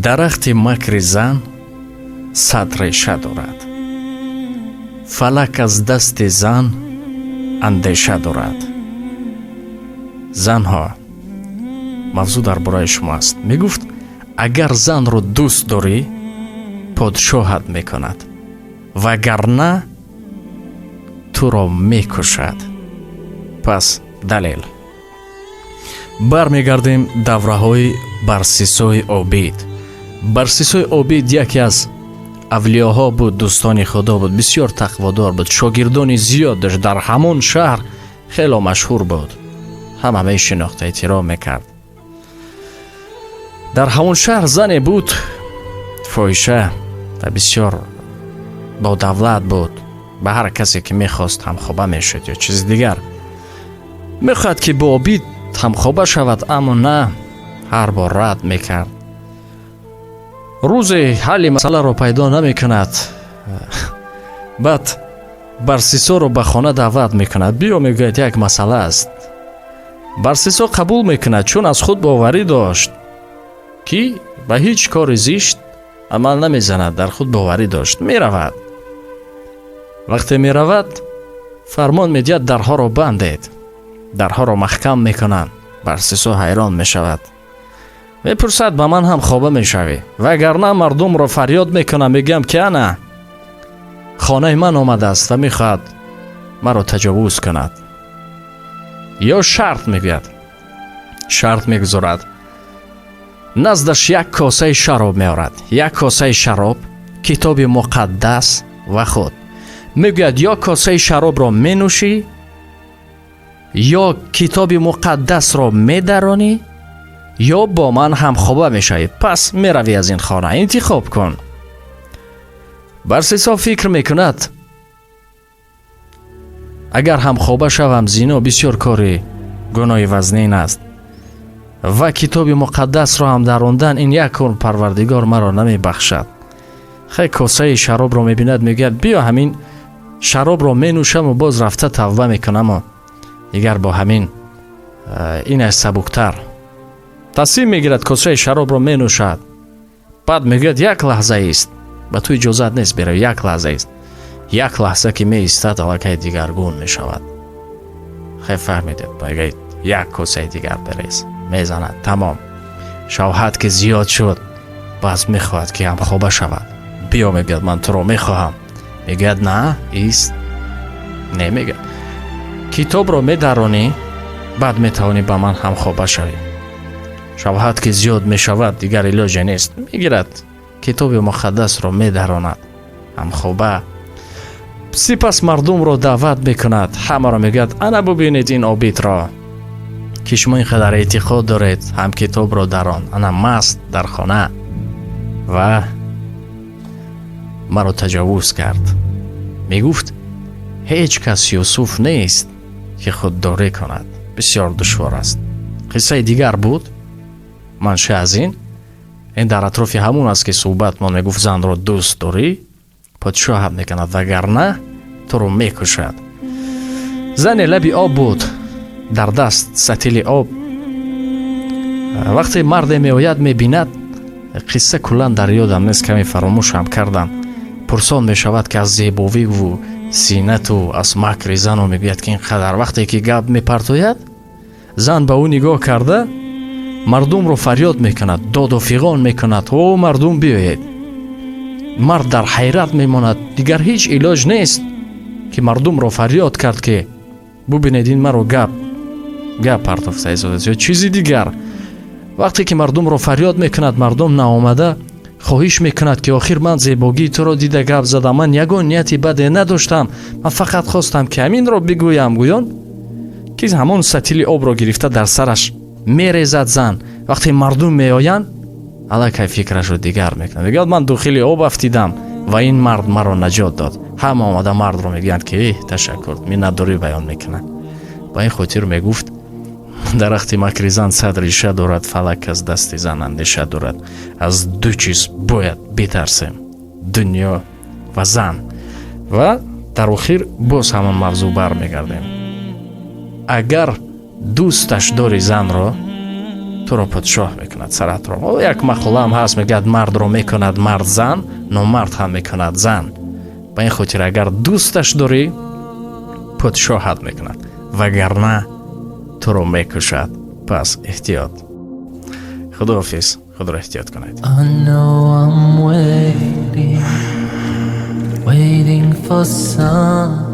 Дарахти макри зан 100 реша дорад, фалак аз дасти зан андеша дорад. Занҳо, мавзӯъ дар бораи шумо аст. Мегуфт, агар занро дӯст дорӣ, подшоҳат мекунад, вагарна туро мекушад. Пас далел бармегардем давраҳои Барсисои обид. Барсисои обид яке аз авлиёҳо буд, дӯстони Худо буд, бисёр тақводор буд, шогирдони зиёд дошт, дар ҳамон шаҳр хело машҳур буд, ҳама мешинохт, эҳтиром мекард. Дар ҳамон шаҳр зане буд, фоҳиша ва бисёр бодавлат буд. Ба ҳар касе ки мехост, ҳамхоба мешуд ё чизи дигар. Мехоҳад, ки бо обид ҳамхоба шавад, аммо на, ҳар бор рад мекард. Рӯзе ҳалли масъаларо пайдо намекунад. Баъд Барсисоро ба хона даъват мекунад. Биё, мегӯяд, як масъала аст. Барсисо қабул мекунад, чун аз худ боварӣ дошт, ки ба ҳеҷ кори зишт амал намезанад, дар худ боварӣ дошт. Меравад. Вақте меравад, фармон медиҳад: дарҳоро бандед. Дарҳоро маҳкам мекунанд. Барсисо ҳайрон мешавад, мепурсад: ба ман ҳам хоба мешавӣ, вагарна мардумро фарёд мекунам, мегӯям, ки ана хонаи ман омадааст ва мехоҳад маро таҷовуз кунад. Ё шарт мегӯяд, шарт мегузорад. Наздаш як косаи шароб меорад, як косаи шароб, китоби муқаддас ва худ. Мегӯяд: ё косаи шаробро менӯшӣ, ё китоби муқаддасро медаронӣ, ё бо ман ҳамхоба мешавӣ, пас меравӣ аз ин хона, интихоб кун. Барсисо фикр мекунад: агар ҳамхоба шавам, зино бисёр кори гуноҳи вазнин аст ва китоби муқаддасро ҳам дарондан, ин як кор, Парвардигор маро намебахшад. Хай, косаи шаробро мебинад, мегӯяд: биё, ҳамин шаробро менӯшаму боз рафта тавба мекунаму дигар бо ҳамин инаш сабуктар. Тасмим мегирад, косаи шаробро менӯшад. Баъд мегӯяд: як лаҳза ист, ба ту иҷозат нест беравӣ, як лаҳза ист. Як лаҳза ки меистад, аллакай дигаргун мешавад. Хай, фаҳмидед, мегӯяд: як косаи дигар берез. Мезанад, тамом. Шавҳат ки зиёд шуд, баъз мехоҳад, ки ҳамхоба шавад. Биё, мегӯяд, ман туро мехоҳам. Мегӯяд: на, ист. Не, мегӯяд, китобро медаронӣ, баъд метавонӣ ба ман ҳамхоба шавӣ. Шавҳат ки зиёд мешавад, дигар илоҷе нест, мегирад, китоби муқаддасро медаронад, ҳамхоба. Сипас мардумро даъват мекунад, ҳамаро мегӯяд: ана бубинед ин обидро, ки шумо ин қадар эътиқод доред, ҳам китобро дарон, ана маст дар хона ва маро таҷовуз кард. Мегуфт, ҳеҷ кас Юсуф нест, ки худдорӣ кунад, бисёр душвор аст. Қиссаи дигар буд. Манша аз ин дар атрофи ҳамун аст, ки суҳбатмон. Мегуфт, занро дӯст дорӣ, подшоҳат мекунад, вагарна туро мекушад. Зане лаби об буд, дар даст сатили об. Вақте марде меояд, мебинад. Қисса куллан дар ёдам нест, каме фаромӯшам кардам. Пурсон мешавад, ки аз зебовиву зинату аз макри зану мегӯяд, ки ин қадар вақте ки гап мепартояд, зан ба ӯ нигоҳ карда, мардумро фарёд мекунад, доду фиғон мекунад: о мардум, биёед! Мард дар ҳайрат мемонад, дигар ҳеҷ илоҷ нест, ки мардумро фарёд кард, ки бубинед, ин маро гап партофта истодааст ё чизи дигар. Вақте ки мардумро фарёд мекунад, мардум наомада, хоҳиш мекунад, ки охир ман зебогии туро дида гап задам, ман ягон нияти баде надоштам, ман фақат хостам, ки ҳаминро бигӯям. Гӯён, ки ҳамон сатили обро гирифта, дар сараш мерезад зан. Вақте мардум меоянд, аллакай фикрашро дигар мекунад, мегӯяд: ман дохили об афтидам ва ин мард маро наҷот дод. Ҳама омада мардро мегӯянд, ки эҳ, ташаккур, миннатдорӣ баён мекунанд. Ба ин хотир мегуфт, дарахти макри зан 100 реша дорад, фалак аз дасти зан андеша дорад. Аз ду чиз бояд битарсем: дунё ва зан. Ва дар охир боз ҳамон мавзӯъ бармегардем: агар дӯсташ дори занро, Туро подшоҳ мекунад саратро. Як мақолаам ҳаст, мегӯяд: мардро мекунад мард зан, номард ҳам мекунад зан. Ба ин хотир, агар дӯсташ дорӣ, подшоҳат мекунад, вагарна туро мекушад. Пас эҳтиёт. Худоҳофиз, худро эҳтиёт кунед. I know I'm waiting, waiting for something.